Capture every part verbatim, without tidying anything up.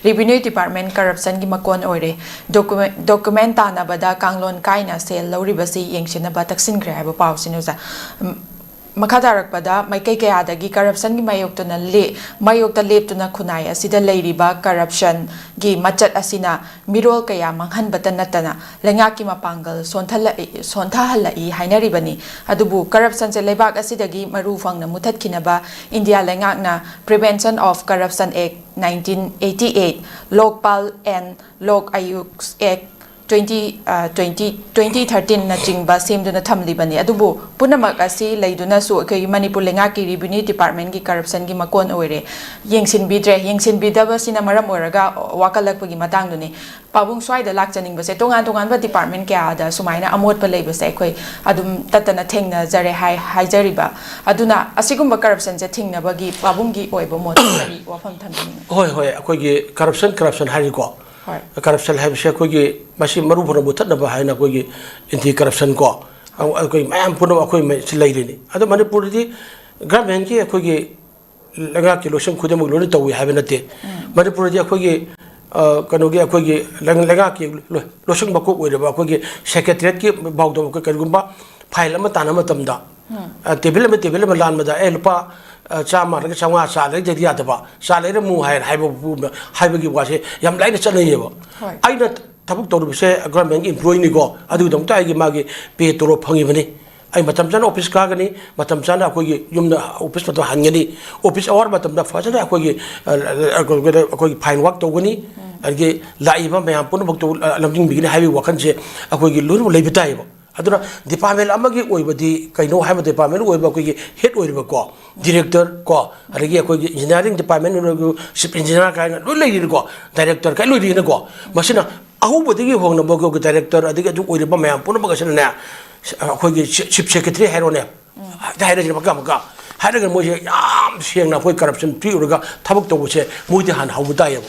Revenue Department corruptionꯒꯤ ꯃꯀꯣꯟ ꯑꯣꯏꯔꯦ꯫ Document document ꯇꯥꯟꯅꯕꯗ ꯀꯥꯡꯂꯣꯟ ꯀꯥꯏꯅ ꯁꯦꯜ ꯂꯧꯔꯤꯕꯁꯤ ꯌꯦꯡꯁꯤꯟꯅꯕ ꯇꯛꯁꯤꯟꯈ꯭ꯔꯦ ꯍꯥꯏꯕ ꯄꯥꯎꯁꯤꯅ ꯑꯣꯖꯥ꯫ ꯎꯝ, ꯃꯈꯥ ꯇꯥꯔꯛꯄꯗ ꯃꯥꯏꯀꯩ ꯀꯌꯥꯗꯒꯤ corruptionꯒꯤ ꯃꯥꯌꯣꯛꯇꯨꯅ ꯂꯦ-, ꯃꯥꯌꯣꯛꯇ ꯂꯦꯞꯇꯨꯅ ꯈꯨꯟꯅꯥꯏ ꯑꯁꯤꯗ ꯂꯩꯔꯤꯕ corruptionꯒꯤ ꯃꯆꯠ ꯑꯁꯤꯅ ꯃꯤꯔꯣꯜ ꯀꯌꯥ ꯃꯥꯡꯍꯟꯕꯇ ꯅꯠꯇꯅ ꯂꯩꯉꯥꯛꯀꯤ ꯃꯄꯥꯡꯒꯜ ꯁꯣꯟꯊꯜꯂꯛꯏ-, ꯁꯣꯟꯊꯍꯜꯂꯛꯏ ꯍꯥꯏꯅꯔꯤꯕꯅꯤ꯫ ꯑꯗꯨꯕꯨ corruptionꯁꯦ ꯂꯩꯕꯥꯛ ꯑꯁꯤꯗꯒꯤ ꯃꯔꯨ ꯐꯪꯅ ꯃꯨꯊꯠꯈꯤꯅꯕ ꯏꯟꯗꯤꯌꯥ ꯂꯩꯉꯥꯛꯅ Prevention of Corruption Act nineteen eighty eight, Lokpal and Lok Ayuks Act twenty, ꯑ, twenty, twenty thirteen ꯅꯆꯤꯡꯕ ꯁꯦꯝꯗꯨꯅ ꯊꯝꯂꯤꯕꯅꯤ꯫ ꯑꯗꯨꯕꯨ ꯄꯨꯝꯅꯃꯛ ꯑꯁꯤ ꯂꯩꯗꯨꯅꯁꯨ ꯑꯩꯈꯣꯏꯒꯤ ꯃꯅꯤꯄꯨꯔ ꯂꯩꯉꯥꯛꯀꯤ Revenue Departmentꯀꯤ corruptionꯒꯤ ꯃꯀꯣꯟ ꯑꯣꯏꯔꯦ꯫ ꯌꯦꯡꯁꯤꯟꯕꯤꯗ꯭ꯔꯦ꯫ ꯌꯦꯡꯁꯤꯟꯕꯤꯗꯕꯁꯤꯅ ꯃꯔꯝ ꯑꯣꯏꯔꯒ ꯋꯥꯀꯠꯂꯛꯄꯒꯤ ꯃꯇꯥꯡꯗꯨꯅꯤ꯫ ꯄꯥꯕꯨꯡ ꯁ꯭ꯋꯥꯏꯗ ꯂꯥꯛꯆꯅꯤꯡꯕꯁꯦ ꯇꯣꯉꯥꯟ ꯇꯣꯉꯥꯟꯕ department ꯀꯌꯥꯗ ꯁꯨꯃꯥꯏꯅ ꯑꯃꯣꯠꯄ ꯂꯩꯕꯁꯦ ꯑꯩꯈꯣꯏ ꯑꯗꯨꯝ ꯇꯠꯇꯅ ꯊꯦꯡꯅꯖꯔꯦ ꯍꯥꯏ-, ꯍꯥꯏꯖꯔꯤꯕ꯫ ꯑꯗꯨꯅ ꯑꯁꯤꯒꯨꯝꯕ corruptionꯁꯦ ꯊꯤꯡꯅꯕꯒꯤ ꯄꯥꯕꯨꯡꯒꯤ ꯑꯣꯏꯕ ꯃꯣꯠ ꯀꯔꯤ ꯋꯥꯐꯝ ꯊꯝꯕꯤꯅꯤꯡꯉꯤ? ꯍꯣꯏ, ꯍꯣꯏ, ꯑꯩꯈꯣꯏꯒꯤ corruption, corruption ꯍꯥꯏꯔꯤꯀꯣ꯫ ꯍꯣꯏ꯫ Corruption ꯍꯥꯏꯕꯁꯦ ꯑꯩꯈꯣꯏꯒꯤ ꯃꯁꯤ ꯃꯔꯨ ꯐꯅ ꯃꯨꯊꯠꯅꯕ ꯍꯥꯏꯅ ꯑꯩꯈꯣꯏꯒꯤ anti corruption ꯀꯣ, ꯑꯩꯈꯣꯏ ꯃꯌꯥꯝ ꯄꯨꯝꯅꯃꯛ ꯑꯩꯈꯣꯏ ꯃꯁꯤ ꯂꯩꯔꯤꯅꯤ꯫ ꯑꯗꯣ ꯃꯅꯤꯄꯨꯔꯗꯗꯤ governmentꯀꯤ ꯑꯩꯈꯣꯏꯒꯤ ꯂꯩꯉꯥꯛꯀꯤ ꯂꯣꯏꯁꯪ ꯈꯨꯗꯤꯡꯃꯛ ꯂꯣꯏꯅ ꯇꯧꯏ ꯍꯥꯏꯕ ꯅꯠꯇꯦ꯫ ꯃꯅꯤꯄꯨꯔꯗꯤ ꯑꯩꯈꯣꯏꯒꯤ, ꯑ, ꯀꯩꯅꯣꯒꯤ ꯑꯩꯈꯣꯏꯒꯤ ꯂꯩ-, ꯂꯩꯉꯥꯛꯀꯤ ꯂꯣ-, ꯂꯣꯏꯁꯪ ꯃꯀꯣꯛ ꯑꯣꯏꯔꯤꯕ ꯑꯩꯈꯣꯏꯒꯤ secretariatꯀꯤ ꯐꯥꯎꯗ ꯑꯩꯈꯣꯏ ꯀꯔꯤꯒꯨꯝꯕ file ꯑꯃ ꯇꯥꯟꯅꯕ ꯃꯇꯝꯗ, ꯑ, table ꯑꯃ, table ꯑꯃ ꯂꯥꯟꯕꯗ, "ꯑꯦ, ꯂꯨꯄꯥ, ꯑ, ꯆꯥꯝꯃ ꯅꯠꯇ꯭ꯔꯒ ꯆꯥꯝꯃꯉꯥ ꯆꯥ ꯂꯩꯗ꯭ꯔꯗꯤ ꯌꯥꯗꯕ, ꯆꯥ ꯂꯩꯔꯝꯃꯨ" ꯍꯥꯏꯅ ꯍꯥꯏꯕ, ꯍꯥꯏꯕꯒꯤ ꯋꯥꯁꯦ ꯌꯥꯝ ꯂꯥꯏꯅ ꯆꯠꯅꯩꯌꯦꯕ꯫ ꯍꯣꯏ꯫ ꯑꯩꯅ ꯊꯕꯛ ꯇꯧꯔꯤꯕꯁꯦ governmentꯀꯤ employeeꯅꯤꯀꯣ, ꯑꯗꯨꯒꯤꯗꯃꯛꯇ ꯑꯩꯒꯤ ꯃꯥꯒꯤ pay ꯇꯣꯂꯣꯞ ꯐꯪꯉꯤꯕꯅꯤ꯫ ꯑꯩ ꯃꯇꯝ ꯆꯥꯅ office ꯀꯥꯒꯅꯤ, ꯃꯇꯝ ꯆꯥꯅ ꯑꯩꯈꯣꯏꯒꯤ ꯌꯨꯝꯗ office ꯃꯇꯝ ꯍꯟꯒꯅꯤ, office hour ꯃꯇꯝꯗ ꯐꯖꯅ ꯑꯩꯈꯣꯏꯒꯤ, ꯑ, ꯑ, ꯑꯩꯈꯣꯏꯒꯤ fine work ꯇꯧꯒꯅꯤ, ꯑꯗꯒꯤ ꯂꯥꯛꯏꯕ ꯃꯌꯥꯝ ꯄꯨꯝꯅꯃꯛꯇꯨ, ꯑ, ꯂꯝꯖꯤꯡꯕꯤꯒꯅꯤ ꯍꯥꯏꯕꯒꯤ ꯋꯥꯈꯜꯁꯦ ꯑꯩꯈꯣꯏꯒꯤ ꯂꯣꯏꯅꯃꯛ ꯂꯩꯕ ꯇꯥꯏꯌꯦꯕ꯫ ꯑꯗꯨꯅ department ꯑꯃꯒꯤ ꯑꯣꯏꯕꯗꯤ ꯀꯩꯅꯣ ꯍꯥꯏꯕ department ꯑꯣꯏꯕ ꯑꯩꯈꯣꯏꯒꯤ head ꯑꯣꯏꯔꯤꯕꯀꯣ, director ꯀꯣ, ꯑꯗꯒꯤ ꯑꯩꯈꯣꯏꯒꯤ engineering department ꯑꯣꯏꯔꯒ chief engineer ꯀꯥꯏꯅ ꯂꯣꯏ ꯂꯩꯔꯤꯅꯤꯀꯣ, director ꯀꯥꯏ ꯂꯣꯏꯔꯤꯅꯀꯣ꯫ ꯃꯁꯤꯅ ꯑꯍꯧꯕꯗꯒꯤ ꯍꯧꯅ ꯃꯈꯣꯏꯒꯤ director ꯑꯗꯒꯤ ꯑꯗꯨ ꯑꯣꯏꯔꯤꯕ ꯃꯌꯥꯝ ꯄꯨꯝꯅꯃꯛ ꯑꯁꯤꯅꯅꯦ, ꯑꯩꯈꯣꯏꯒꯤ chief secretary ꯍꯥꯏꯔꯣꯅꯦ, ꯍꯦꯛꯇ ꯍꯥꯏꯔꯁꯤꯅꯦ ꯃꯀꯥ ꯃꯀꯥ ꯍꯥꯏꯔꯒ ꯃꯣꯏꯁꯦ ꯌꯥꯝ ꯁꯦꯡꯅ ꯑꯩꯈꯣꯏ corruption free ꯑꯣꯏꯔꯒ ꯊꯕꯛ ꯇꯧꯕꯁꯦ ꯃꯣꯏꯗꯤ ꯍꯥꯟꯅ ꯍꯧꯕ ꯇꯥꯏꯌꯦꯕ꯫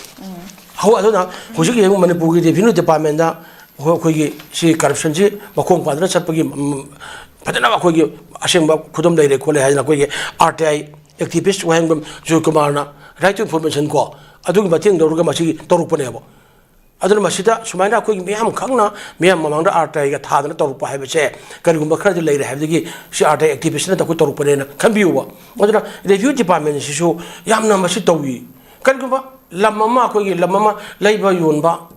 ꯍꯧ-, ꯑꯗꯨꯅ ꯍꯧꯖꯤꯛ ꯌꯦꯡꯉꯨ ꯃꯅꯤꯄꯨꯔꯒꯤ revenue departmentꯗ ꯑꯩꯈꯣꯏ-, ꯑꯩꯈꯣꯏꯒꯤ ꯁꯤ corruptionꯁꯤ ꯃꯈꯣꯡ ꯄꯥꯟꯗꯨꯅ ꯆꯠꯄꯒꯤ, ꯎꯝ, ꯐꯖꯅ ꯑꯩꯈꯣꯏꯒꯤ ꯑꯁꯦꯡꯕ ꯈꯨꯗꯝ ꯂꯩꯔꯦ ꯈꯣꯠꯂꯦ ꯍꯥꯏꯗꯅ ꯑꯩꯈꯣꯏꯒꯤ R T I activist Wahengbam ꯖꯣꯏꯀꯨꯃꯥꯔꯅ Right to Information ꯀꯣ, ꯑꯗꯨꯒꯤ ꯃꯇꯦꯡ ꯂꯧꯔꯒ ꯃꯁꯤ ꯇꯧꯔꯛꯄꯅꯦꯕ꯫ ꯑꯗꯨꯅ ꯃꯁꯤꯗ ꯁꯨꯃꯥꯏꯅ ꯑꯩꯈꯣꯏꯒꯤ ꯃꯤꯌꯥꯝ ꯈꯪꯅ, ꯃꯤꯌꯥꯝ ꯃꯃꯥꯡꯗ ꯑꯥꯔ ꯇꯤ ꯑꯥꯏꯒ ꯊꯥꯗꯅ ꯇꯧꯔꯛꯄ ꯍꯥꯏꯕꯁꯦ ꯀꯔꯤꯒꯨꯝꯕ ꯈꯔꯗꯤ ꯂꯩꯔꯦ ꯍꯥꯏꯕꯗꯒꯤ ꯁꯤ ꯑꯥꯔ ꯇꯤ ꯑꯥꯏ ꯑꯦꯛꯇꯤꯚꯤꯁꯅ ꯑꯩꯈꯣꯏ ꯇꯧꯔꯛꯄꯅꯦꯅ ꯈꯟꯕꯤꯌꯨꯕ꯫ ꯑꯗꯨꯅ ꯔꯦꯚꯤꯅ꯭ꯌꯨ ꯗꯤꯄꯥꯔꯠꯃꯦꯟꯁꯤꯁꯨ ꯌꯥꯝꯅ ꯃꯁꯤ ꯇꯧꯏ꯫ ꯀꯔꯤꯒꯨꯝꯕ ꯂꯝ ꯑꯃ, ꯑꯩꯈꯣꯏꯒꯤ ꯂꯝ ꯑꯃ ꯂꯩꯕ ꯌꯣꯟꯕ,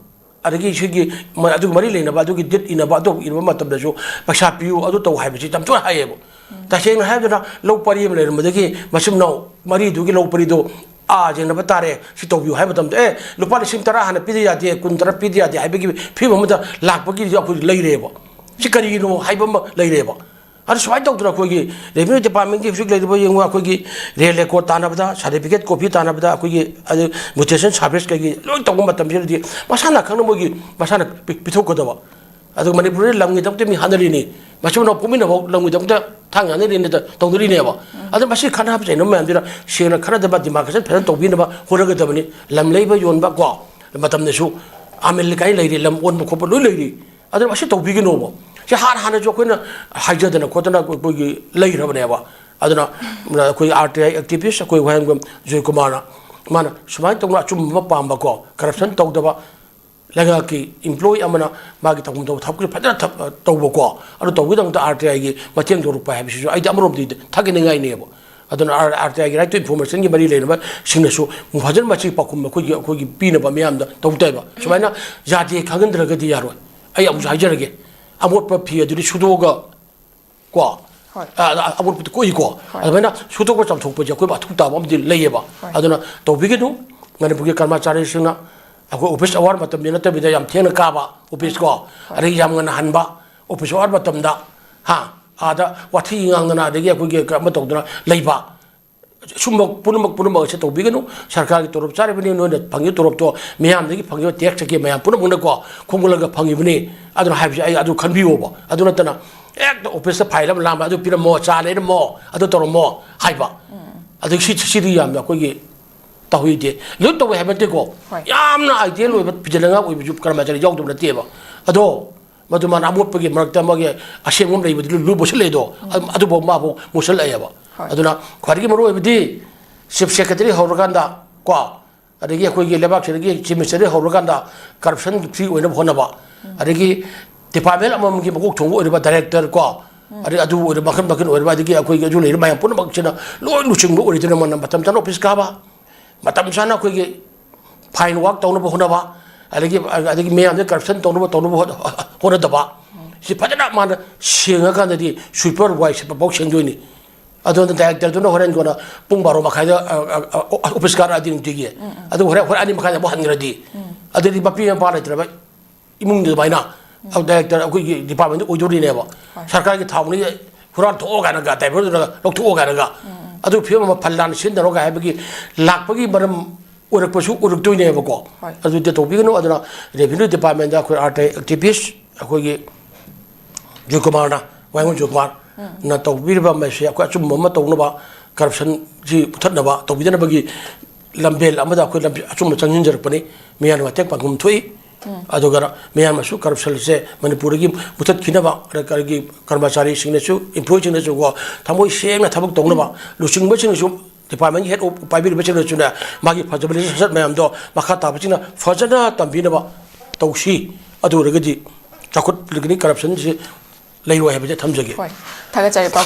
ꯑꯗꯒꯤ ꯁꯤꯒꯤ ꯃ-, ꯑꯗꯨꯒ ꯃꯔꯤ ꯂꯩꯅꯕ ꯑꯗꯨꯒꯤ ꯗꯤꯠ ꯏꯅꯕ, ꯑꯗꯨ ꯏꯅꯕ ꯃꯇꯝꯗꯁꯨ ꯄꯩꯁꯥ ꯄꯤꯌꯨ, ꯑꯗꯨ ꯇꯧ ꯍꯥꯏꯕꯁꯤ ꯌꯥꯝ ꯇꯣꯏꯅ ꯍꯥꯏꯌꯦꯕ꯫ ꯇꯁꯦꯡꯅ ꯍꯥꯏꯔꯕꯗ ꯂꯧ ꯄꯔꯤ ꯑꯃ ꯂꯩꯔꯝꯕꯗꯒꯤ ꯃꯆꯤꯟ ꯃꯅꯥꯎ ꯃꯔꯤꯗꯨꯒꯤ ꯂꯧ ꯄꯔꯤꯗꯣ ꯑꯥ ꯌꯦꯡꯅꯕ ꯇꯥꯔꯦ, ꯁꯤ ꯇꯧꯕꯤꯌꯨ ꯍꯥꯏꯕ ꯃꯇꯝꯗ, "ꯑꯦ, ꯂꯨꯄꯥ ꯂꯤꯁꯤꯡ ꯇꯔꯥ ꯍꯥꯟꯅ ꯄꯤꯗ ꯌꯥꯗꯦ, ꯀꯨꯟ ꯇꯔꯥ ꯄꯤꯗ ꯌꯥꯗꯦ" ꯍꯥꯏꯕꯒꯤ ꯐꯤꯕꯝ ꯑꯃꯗ ꯂꯥꯛꯄꯒꯤꯗꯤ ꯑꯩꯈꯣꯏ ꯂꯩꯔꯦꯕ꯫ ꯁꯤ ꯀꯔꯤꯒꯤꯅꯣ ꯍꯥꯏꯕ ꯑꯃ ꯂꯩꯔꯦꯕ꯫ ꯑꯗꯨ ꯁꯨꯃꯥꯏꯅ ꯇꯧꯗꯅ ꯑꯩꯈꯣꯏꯒꯤ ꯔꯦꯚꯤꯅ꯭ꯌꯨ ꯗꯤꯄꯥꯔꯠꯃꯦꯟꯒꯤ ꯍꯧꯖꯤꯛ ꯂꯩꯔꯤꯕ, ꯌꯦꯡꯉꯨ, ꯑꯩꯈꯣꯏꯒꯤ ꯔꯦꯟ ꯔꯦꯀꯣꯔꯠ ꯇꯥꯟꯅꯕꯗ, ꯁꯥꯔꯇꯤꯐꯤꯀꯦꯠ ꯀꯣꯄꯤ ꯇꯥꯟꯅꯕꯗ, ꯑꯩꯈꯣꯏꯒꯤ ꯑꯗꯨ ꯃ꯭ꯌꯨꯇꯦꯁꯟ ꯁꯥꯔꯚꯤꯁ ꯀꯩꯒꯤ ꯂꯣꯏ ꯇꯧꯕ ꯃꯇꯝꯁꯤꯗꯗꯤ ꯃꯁꯥꯅ ꯈꯪꯅ ꯃꯣꯏꯒꯤ ꯃꯁꯥꯅ ꯄꯤ-, ꯄꯤꯊꯣꯛꯀꯗꯕ꯫ ꯑꯗꯨꯒ ꯃꯅꯤꯄꯨꯔꯗ ꯂꯝꯒꯤꯗꯃꯛꯇ ꯃꯤ ꯍꯥꯠꯅꯔꯤꯅꯤ, ꯃꯆꯤꯟ ꯃꯅꯥꯎ ꯄꯣꯛꯃꯤꯟꯅꯕ ꯂꯝꯒꯤꯗꯃꯛꯇ ꯊꯥꯡ ꯍꯥꯠꯅꯔꯤꯅꯤ, ꯇꯧꯅꯔꯤꯅꯦꯕ꯫ ꯑꯗꯨ ꯃꯁꯤ ꯈꯠꯅꯕ ꯆꯩꯅꯕ ꯃꯌꯥꯝꯁꯤꯅ ꯁꯦꯡꯅ ꯈꯠꯅꯗꯕ, ꯗꯤꯃꯥꯔꯀꯦꯁꯟ ꯐꯖꯅ ꯇꯧꯕꯤꯅꯕ ꯍꯣꯠꯅꯒꯗꯕꯅꯤ꯫ ꯂꯝ ꯂꯩꯕ ꯌꯣꯟꯕ ꯀꯣ, ꯃꯇꯝꯗꯁꯨ ꯑꯥꯃꯤꯔ ꯂꯤꯀꯥꯏ ꯂꯩꯔꯤ, ꯂꯝ ꯑꯣꯟꯕ ꯈꯣꯠꯄ ꯂꯣꯏ ꯂꯩꯔꯤ꯫ ꯑꯗꯨꯅ ꯃꯁꯤ ꯇꯧꯕꯤꯒꯅꯣꯕ꯫ ꯁꯤ ꯍꯥꯟꯅ ꯍꯥꯟꯅꯁꯨ ꯑꯩꯈꯣꯏꯅ ꯍꯥꯏꯖꯗꯅ ꯈꯣꯠꯇꯅ ꯑꯩꯈꯣꯏꯒꯤ ꯂꯩꯈ꯭ꯔꯕꯅꯦꯕ꯫ ꯑꯗꯨꯅ ꯑꯩꯈꯣꯏ ꯑꯥꯔ ꯇꯤ ꯑꯥꯏ ꯑꯦꯛꯇꯤꯚꯤꯁ ꯑꯩꯈꯣꯏ ꯋꯥꯍꯦꯡꯕꯝ ꯖꯣꯏꯀꯨꯃꯥꯔꯅ, ꯃꯥꯅ ꯁꯨꯃꯥꯏꯅ ꯇꯧꯅ ꯑꯆꯨꯝꯕ ꯑꯃ ꯄꯥꯝꯕꯀꯣ, ꯀꯔꯞꯁꯟ ꯇꯧꯗꯕ, ꯂꯩꯉꯥꯛꯀꯤ ꯏꯝꯄ꯭ꯂꯣꯌꯤ ꯑꯃꯅ ꯃꯥꯒꯤ ꯇꯧꯐꯝ ꯊꯣꯛꯄ ꯊꯕꯛꯁꯦ ꯐꯖꯅ ꯊꯕ-, ꯇꯧꯕꯀꯣ, ꯑꯗꯨ ꯇꯧꯕꯒꯤꯗꯃꯛꯇ ꯑꯥꯔ ꯇꯤ ꯑꯥꯏꯒꯤ ꯃꯇꯦꯡ ꯂꯧꯔꯛꯄ ꯍꯥꯏꯕꯁꯤꯁꯨ ꯑꯩꯗꯤ ꯑꯃꯔꯣꯝꯗꯗꯤ ꯊꯥꯒꯠꯅꯤꯡꯉꯥꯏꯅꯦꯕ꯫ ꯑꯗꯨꯅ ꯑꯥꯔ, ꯑꯥꯔ ꯇꯤ ꯑꯥꯏꯒꯤ right to informationꯒꯤ ꯃꯔꯤ ꯂꯩꯅꯕꯁꯤꯡꯅꯁꯨ ꯐꯖꯅ ꯃꯁꯤ ꯄꯥꯎꯈꯨꯝ ꯑꯩꯈꯣꯏꯒꯤ, ꯑꯩꯈꯣꯏꯒꯤ ꯄꯤꯅꯕ ꯃꯤꯌꯥꯝꯗ ꯇꯧ ꯇꯥꯏꯕ꯫ ꯁꯨꯃꯥꯏꯅ ꯌꯥꯗꯦ ꯈꯪꯍꯟꯗ꯭ꯔꯒꯗꯤ ꯌꯥꯔꯣꯏ꯫ ꯑꯩ ꯑꯃꯨꯛꯁꯨ ꯍꯥꯏꯖꯔꯒꯦ, ꯑꯃꯣꯠꯄ ꯐꯤ ꯑꯗꯨꯗꯤ ꯁꯨꯗꯣꯛꯑꯒ ꯀꯣ, ꯍꯣꯏ꯫ ꯑ, ꯑ, ꯑꯃꯣꯠꯄꯗꯤ ꯀꯣꯛꯏꯀꯣ꯫ ꯍꯣꯏ꯫ ꯑꯗꯨꯃꯥꯏꯅ ꯁꯨꯗꯣꯛꯄ ꯆꯥꯝꯊꯣꯛꯄꯁꯦ ꯑꯩꯈꯣꯏ ꯑꯊꯨ ꯇꯥꯕ ꯑꯃꯗꯤ ꯂꯩꯌꯦꯕ꯫ ꯍꯣꯏ꯫ ꯑꯗꯨꯅ ꯇꯧꯕꯤꯒꯅꯨ꯫ ꯃꯅꯤꯄꯨꯔꯒꯤ ꯀꯔꯃꯆꯥꯔꯤꯁꯤꯡꯅ ꯑꯩꯈꯣꯏ office hour ꯃꯇꯝꯗꯤ ꯅꯠꯇꯕꯤꯗ ꯌꯥꯝ ꯊꯦꯡꯅ ꯀꯥꯕ office ꯀꯣ, ꯍꯣꯏ꯫ ꯑꯗꯒꯤ ꯌꯥꯝ ꯉꯟꯅ ꯍꯟꯕ office hour ꯃꯇꯝꯗ, ꯍꯥ, ꯑꯥꯗ ꯋꯥꯊꯤ ꯉꯥꯡꯗꯅ ꯑꯗꯒꯤ ꯑꯩꯈꯣꯏꯒꯤ ꯑꯃ ꯇꯧꯗꯅ ꯂꯩꯕ, ꯁꯨꯝꯕ ꯄꯨꯝꯅꯃꯛ, ꯄꯨꯝꯅꯃꯛ ꯑꯁꯤ ꯇꯧꯕꯤꯒꯅꯨ꯫ ꯁꯔꯀꯥꯔꯒꯤ ꯇꯣꯂꯣꯞ ꯆꯥꯔꯤꯕꯅꯤ, ꯅꯣꯏꯅ ꯐꯪꯉꯤꯕ ꯇꯣꯂꯣꯞꯇꯣ ꯃꯤꯌꯥꯝꯗꯒꯤ ꯐꯪꯉꯤꯕ taxꯇꯒꯤ ꯃꯌꯥꯝ ꯄꯨꯝꯅꯃꯛꯅꯀꯣ ꯈꯣꯝꯒꯠꯂꯒ ꯐꯪꯉꯤꯕꯅꯤ꯫ ꯑꯗꯨꯅ ꯍꯥꯏꯕꯁꯦ ꯑꯩ ꯑꯗꯨ ꯈꯟꯕꯤꯌꯣꯕ꯫ ꯑꯗꯨ ꯅꯠꯇꯅ ꯍꯦꯛꯇ officeꯇ file ꯑꯃ ꯂꯥꯛꯑꯝꯕ, "ꯑꯗꯨ ꯄꯤꯔꯝꯃꯣ, ꯆꯥ ꯂꯩꯔꯝꯃꯣ, ꯑꯗꯨ ꯇꯧꯔꯝꯃꯣ" ꯍꯥꯏꯕ꯫ ꯑꯗꯒꯤ ꯁꯤ, ꯁꯤꯗꯤ ꯌꯥꯝꯅ ꯑꯩꯈꯣꯏꯒꯤ ꯇꯧꯍꯩꯗꯦ꯫ ꯂꯣꯏ ꯇꯧꯋꯦ ꯍꯥꯏꯕ ꯅꯠꯇꯦꯀꯣ꯫ ꯍꯣꯏ꯫ ꯌꯥꯝꯅ ideal ꯑꯣꯏꯕ ꯐꯤꯖꯦꯠ ꯂꯩꯉꯥꯛ ꯑꯣꯏꯕꯁꯨ ꯀꯔꯃꯆꯥꯔꯤ ꯌꯥꯎꯗꯕ ꯅꯠꯇꯦꯕ꯫ ꯑꯗꯣ ꯃꯗꯨ ꯃꯥꯅ ꯑꯃꯣꯠꯄꯒꯤ ꯃꯔꯛꯇ ꯃꯥꯒꯤ ꯑꯁꯦꯡꯕ ꯑꯃ ꯂꯩꯕꯗꯨ ꯂꯨ ꯃꯣꯠꯁꯤꯜꯂꯛꯏꯗꯣ, ꯑꯗꯨꯐꯥꯎ ꯃꯥꯐꯥꯎ ꯃꯣꯠꯁꯤꯜꯂꯛꯑꯦꯕ꯫ ꯍꯣꯏ꯫ ꯑꯗꯨꯅ ꯈ꯭ꯋꯥꯏꯗꯒꯤ ꯃꯔꯨ ꯑꯣꯏꯕꯗꯤ chief secretary ꯍꯧꯔꯀꯥꯟꯗ ꯀꯣ, ꯑꯗꯒꯤ ꯑꯩꯈꯣꯏꯒꯤ ꯂꯩꯕꯥꯛꯁꯤꯗꯒꯤ chief ministerꯗꯒꯤ ꯍꯧꯔꯀꯥꯟꯗ corruption free ꯑꯣꯏꯅꯕ ꯍꯣꯠꯅꯕ, ꯑꯗꯒꯤ department ꯑꯃꯃꯝꯒꯤ ꯃꯀꯣꯛ ꯊꯣꯡꯕ ꯑꯣꯏꯔꯤꯕ director ꯀꯣ, ꯑꯗꯩ ꯑꯗꯨ ꯑꯣꯏꯔꯣ, ꯃꯈꯜ ꯃꯈꯜ ꯑꯣꯏꯔꯤꯕ, ꯑꯗꯒꯤ ꯑꯩꯈꯣꯏꯒꯤ ꯑꯗꯨ ꯂꯩꯔꯤꯕ ꯃꯌꯥꯝ ꯄꯨꯝꯅꯃꯛꯁꯤꯅ ꯂꯣꯏ ꯂꯨꯆꯤꯡꯕ ꯑꯣꯏꯔꯤꯗꯨꯅ ꯃꯣꯏꯅ ꯃꯇꯝ ꯆꯥꯅ office ꯀꯥꯕ, ꯃꯇꯝ ꯆꯥꯅ ꯑꯩꯈꯣꯏꯒꯤ fine work ꯇꯧꯅꯕ ꯍꯣꯠꯅꯕ, ꯑꯗꯒꯤ, ꯑꯗꯒꯤ ꯃꯌꯥꯝꯗ corruption ꯇꯧꯅꯕ, ꯇꯧꯅꯕ ꯍꯣꯠ-, ꯍꯣꯠꯅꯗꯕ꯫ ꯁꯤ ꯐꯖꯅ ꯃꯥꯅ ꯁꯦꯡꯉꯀꯥꯟꯗꯗꯤ sweeper ꯋꯥꯏ ꯁꯤꯠꯄ ꯐꯥꯎ ꯁꯦꯡꯗꯣꯏꯅꯤ꯫ ꯑꯗꯨꯅ directorꯗꯨꯅ ꯍꯣꯔꯦꯟ ꯀꯣꯟꯅ ꯄꯨꯡ ꯕꯥꯔꯣ ꯃꯈꯥꯏꯗ, ꯑ, ꯑ, ꯑ, office ꯀꯥꯔꯛꯑꯗꯤ ꯅꯨꯡꯇꯤꯒꯤ꯫ ꯑꯗꯨ ꯍꯣꯔꯦꯟ, ꯍꯣꯔꯦꯟ ꯑꯅꯤ ꯃꯈꯥꯏꯗ ꯑꯃꯨꯛ ꯍꯟꯈ꯭ꯔꯗꯤ, ꯑꯗꯨꯗꯤ ꯃꯄꯤ ꯃꯄꯥ ꯂꯩꯇ꯭ꯔꯕ ꯏꯃꯨꯡꯗ ꯑꯗꯨꯃꯥꯏꯅ, ꯑ, director ꯑꯩꯈꯣꯏꯒꯤ departmentꯗ ꯑꯣꯏꯗꯣꯔꯤꯅꯦꯕ꯫ ꯍꯣꯏ꯫ ꯁꯔꯀꯥꯔꯒꯤ ꯊꯥꯎꯅꯤ ꯍꯨꯔꯥꯟ ꯊꯣꯛꯑꯣ ꯀꯥꯏꯅꯒ driverꯗꯨꯅ ꯂꯧꯊꯣꯛꯑꯣ ꯀꯥꯏꯅꯒ꯫ ꯑꯗꯨ ꯐꯤꯕꯝ ꯑꯃ ꯐꯜ ꯂꯥꯟꯅ ꯁꯤꯖꯤꯟꯅꯔꯣ ꯀꯥꯏ ꯍꯥꯏꯕꯒꯤ ꯂꯥꯛꯄꯒꯤ ꯃꯔꯝ ꯑꯣꯏꯔꯛꯄꯁꯨ ꯑꯣꯏꯔꯛꯇꯣꯏꯅꯦꯕꯀꯣ꯫ ꯍꯣꯏ꯫ ꯑꯗꯨꯗꯤ ꯇꯧꯕꯤꯒꯅꯨ꯫ ꯑꯗꯨꯅ revenue departmentꯗ ꯑꯩꯈꯣꯏ ꯑꯥꯔ ꯇꯤ ꯑꯥꯏ activist ꯑꯩꯈꯣꯏꯒꯤ ꯖꯣꯏꯀꯨꯃꯥꯔꯅ, ꯋꯥꯌꯦꯜ ꯖꯣꯏꯀꯨꯃꯥꯔꯅ ꯇꯧꯕꯤꯔꯤꯕ ꯃꯁꯤ ꯑꯩꯈꯣꯏ ꯑꯆꯨꯝꯕ ꯑꯃ ꯇꯧꯅꯕ, corruptionꯁꯤ ꯃꯨꯊꯠꯅꯕ ꯇꯧꯕꯤꯗꯅꯕꯒꯤ ꯂꯝꯕꯦꯜ ꯑꯃꯗ ꯑꯩꯈꯣꯏ ꯂꯝꯕꯤ ꯑꯆꯨꯝꯕ ꯆꯪꯁꯤꯟꯖꯔꯛꯄꯅꯤ꯫ ꯃꯤꯌꯥꯝꯅ ꯃꯇꯦꯡ ꯄꯥꯡꯐꯝ ꯊꯣꯛꯏ꯫ ꯑꯗꯨꯒ ꯃꯤꯌꯥꯝꯅꯁꯨ corruptionꯁꯦ ꯃꯅꯤꯄꯨꯔꯗꯒꯤ ꯃꯨꯊꯠꯈꯤꯅꯕ ꯀꯔꯤꯒꯤ ꯀꯔꯃꯆꯥꯔꯤꯁꯤꯡꯅꯁꯨ, employeeꯁꯤꯡꯅꯁꯨꯀꯣ ꯊꯃꯣꯏ ꯁꯦꯡꯅ ꯊꯕꯛ ꯇꯧꯅꯕ, ꯂꯨꯆꯤꯡꯕꯁꯤꯡꯅꯁꯨ, departmentꯀꯤ head of ꯄꯥꯏꯕꯤꯔꯤꯕꯁꯤꯡꯅꯁꯨꯅꯦ, ꯃꯥꯒꯤ ꯐꯖꯕ ꯂꯤꯆꯠ ꯁꯥꯖꯠ ꯃꯌꯥꯝꯗꯣ ꯃꯈꯥ ꯇꯥꯕꯁꯤꯡꯅ ꯐꯖꯅ ꯇꯝꯕꯤꯅꯕ ꯇꯧꯁꯤ꯫ ꯑꯗꯨ ꯑꯣꯏꯔꯒꯗꯤ ꯆꯥꯎꯈꯠꯂꯛꯀꯅꯤ, corruptionꯁꯤ ꯂꯩꯔꯣꯏ ꯍꯥꯏꯕꯁꯦ ꯊꯝꯖꯒꯦ꯫ ꯍꯣꯏ, ꯊꯥꯒꯠꯆꯔꯤ ꯄꯥꯎ꯫